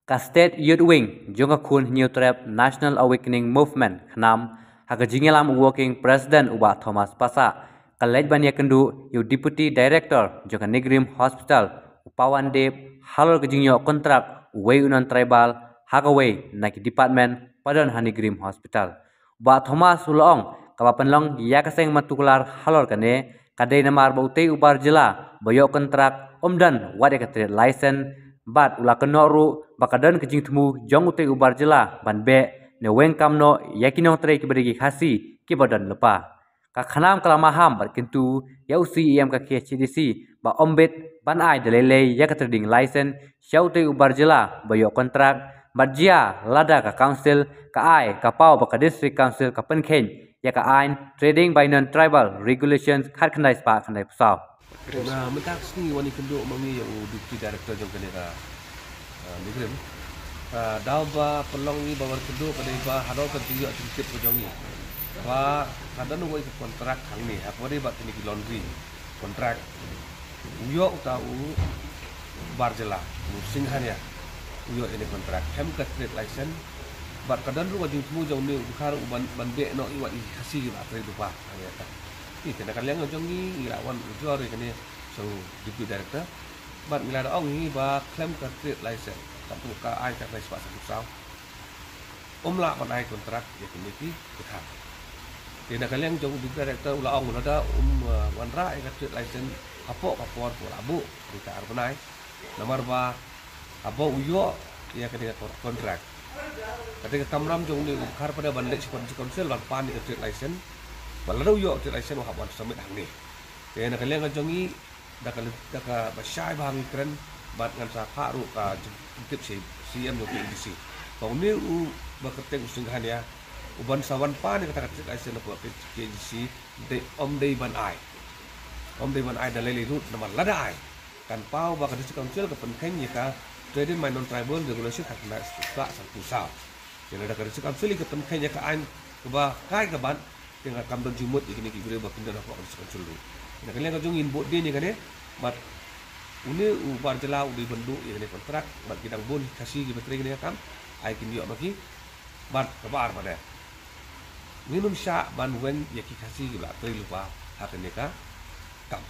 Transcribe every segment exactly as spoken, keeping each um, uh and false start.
Ka State Youth Wing jong ka khun Hynñiewtrep National Awakening Movement, KHNAM, ha ka jingïalam u Working President u Bah Thomas Passah, ka leit ban ïakynduh ïa u Deputy Director jong ka NEIGRIHMS Hospital, u Pawan Deb, halor ka jingïoh kontrak uwei u non-tribal ha kawei na ki department ba don ha NEIGRIHMS Hospital. Bah Thomas u la ong, kaba pynlong ïa ka seng matrikular halor kane ka dei namar ba utei u bar jylla ba ïoh kontrak um don wat ïa ka trade license, bad u la kynnoh ruh ba ka don ka jingthmu jong utei u bar jylla ban beh ne weng kam noh ïa ki nongtrei kiba dei ki Khasi kiba don lypa. Ka KHNAM ka la maham bad kyntu ïa u C E M ka K H A D C ba um bit ban ai da lei lei ïa ka trading license sha utei u bar jylla ba ïoh kontrak, bad jia lada ka council ka ai ka paw ba ka district council ka pynkheiñ ïa ka aiñ Trading by Non-Tribal Regulations khatkhyndai spah khyndaiphew saw. Na mynta ka sngi wan ïakynduh ma ngi ïa u Deputy Director jong kane ka, ah, NEIGRIHMS. Ah, daw ba pynlong ngi ba wan kynduh ka dei ba halor ka jingïoh jingtip ka jong ngi ba ka don uwei ka kontrak hangne ha kaba dei bad kine ki laundry kontrak. U ïoh uta u bar jylla, u Singhania, u ïoh ïa kane ka kontrak, em ka trade license. Bad ka don ruh ka jingthmu jong une u dkhar u ban, ban beh noh ïa wat ïa ki Khasi kiba trei lypa. Ïa kata. Ïa kane ka liang jong ngi, ngi la wan ujor ïa kane sha u Deputy Director. Bad ngi la da ong hi ba khlem ka trade license, katto ka aiñ khatkhyndai spah sanphew saw, um lah ban ai kontrak ïa kine ki dkhar. Te na ka liang jong u Deputy Director u la ong lada um, eh, wanrah ïa ka trade license hapoh ka por ba la buh, kata ar bnai. Namar ba haba u ïoh ïa kane ka kontrak, kata ka kamram jong une u dkhar pat ban leit sha District Council ban pan ïa ka trade license. Bad lada u ïoh trade license u hap ban submit hangne. Te na ka liang jong ngi, da ka, da kaba shai bha ngi kren, bad ngan sa phah ruh ka jingtip sha u C E M jong ka K H A D C ba une u ba kyrteng u Singhania u ban sa wan pan ïa kata ka trade license hapoh ka K H A D C, dei, um dei ban ai. Um dei ban ai da lei lei ruh namar lada ai, kan paw ba ka District Council ka pynkheiñ ïa ka Trading by Non-Tribal Regulation khatkhyndai spah sanphew saw. Te lada ka District Council ka pynkheiñ ïa ka aiñ kaba kai ka ban, te nga kam don jingmut ïa kine ki briew ba kin don hapoh ka District Council ruh. Na ka liang ka jong ngi ngin bud dien ïa kane, bad une u bar jylla u dei ban duh ïa kane ka kontrak, bad ki dang bun Khasi kiba trei kane ka kam, ai kin ïoh ma ki, bad kaba ar pat, ngin ym shah ban weng ïa ki Khasi kiba la trei lypa ha kane ka kam.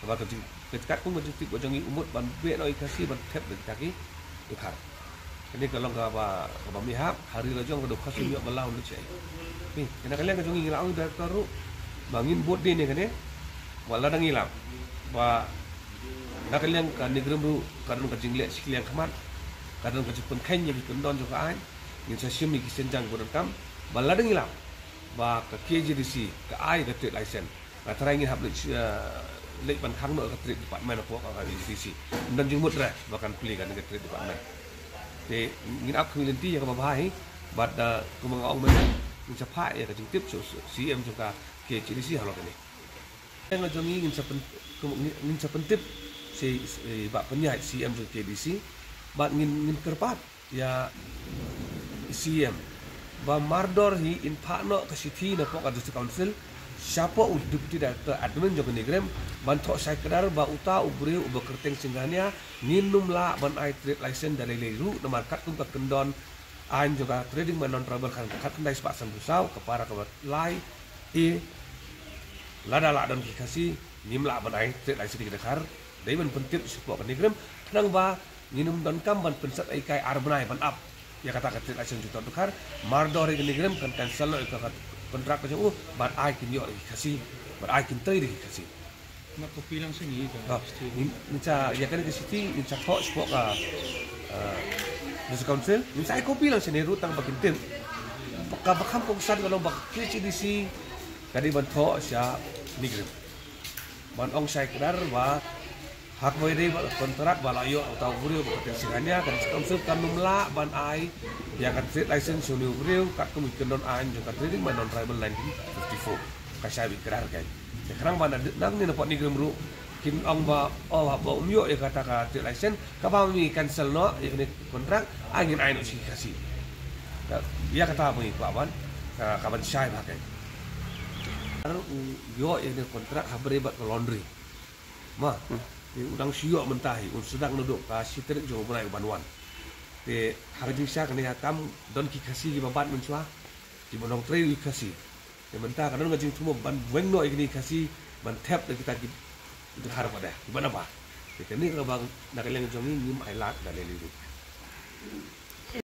Kaba ka jing, ka jingkat kum ka jingtip ka jong ngi u mut ban beh noh ïa ki Khasi ban thep da kita ki dkhar. Kane ka long kaba, kaba mihap, ha ri la jong ka dei u Khasi ym ïoh ban law lut shaei. Ni, kane ka liang ka jong ngi ngi la ong ïa u Director ruh ba ngin bud dien ïa kane, ba lada ngi lam ba na ka liang ka NEIGRIHMS ruh ka don ka jingleh shi liang khmat, ka don ka jingpynkheiñ ïa ki kyndon jong ka aiñ, ngin sa shim ïa ki sienjang ba donkam, ba lada ngi lam ba ka K H A D C ka ai ka trade license, nga tharai ngin hap leit, eh, leit ban khang noh ka Trade Department hapoh ka K H A D C. Ym don jingmut re ba kan plie kane ka Trade Department. Te ngin ap khmih lynti ïa kaba bha hi, bad, eh, kumba nga ong mynne, ngin sa phah ïa ka jingtip sha u C E M jong ka K H A D C halor kane. Nga jong ngi ngin sa pyn-, ngin sa pyntip sha i Bah Pynïaid, C E M jong ka K H A D C, bad ngin, ngin kyrpad ïa i C E M ba mardor hi in phah noh ka shithi napoh ka District Council shapoh u Deputy Director Admin jong ka NEIGRIHMS ban thoh shai kdar ba uta u briew uba kyrteng Singhania ngin ym lah ban ai trade license da lei lei ruh namar katkum ka kyndon aiñ jong ka Trading by Non-Tribal khatkhyndai spah sanphew saw, ka para kaba lai A, lada lah don ki Khasi ngim lah ban ai trade license ïa ki dkhar. Dei ban pyntip shapoh ka NEIGRIHMS khnang ba ngin ym donkam ban pynsep ei kai ar bnai ban ap ïa kata ka trade license jong uta u dkhar. Mardor hi ka NEIGRIHMS kan cancel noh ïa ka kontrak ka jong u, bad ai kin ïoh da ki Khasi, bad ai kin trei da ki Khasi. Nga copy lang shane ka, ah, shithi. Ngin, ngin sa, ïa kane ka shithi ngin sa thoh shapoh ka, ah, District Council, ngin sa ai copy lang shane ruh tang ba kin tip. Kaba kham kongsan ka long ba ka K H A D C ka dei ban thoh sha NEIGRIHMS ban ong shai kdar ba ha kaba ïadei bad ka kontrak ba la ïoh uta u briew ba ka kyrteng Singhania, ka District Council kan ym lah ban ai ïa ka trade license sha une u briew katkum ki kyndon aiñ jong ka Trading by Non-Tribal nineteen fifty-four. Ka shai beit kdar kein. Te khnang ba na, nangne napoh NEIGRIHMS ruh kin ong ba, oh, haba um ïoh ïa kata ka trade license, kaba ma ngi cancel noh ïa kane ka kontrak, ai ngin ai noh sha ki Khasi. Ïa kata ba ngi kwah ban, ah, ka ban shai bha kein. Ar u ïoh ïa kane ka kontrak ha bynriew bad ka laundry. Ma, hmm, u dang shu ïoh mynta hi, un sdang naduh ka shi tarik jong u bnai u ban wan. Te ha ka jingshisha kane ka kam don ki Khasi kiba bat mynshuwa, kiba nongtrei ïa ki Khasi. Te mynta ka don ka jingthmu ban weng noh ïa kine ki Khasi ban thep da kita ki Dkhar pat de kiba na ba. Te kane kaba na ka liang jong ngi ngim ailad da lei lei ruh.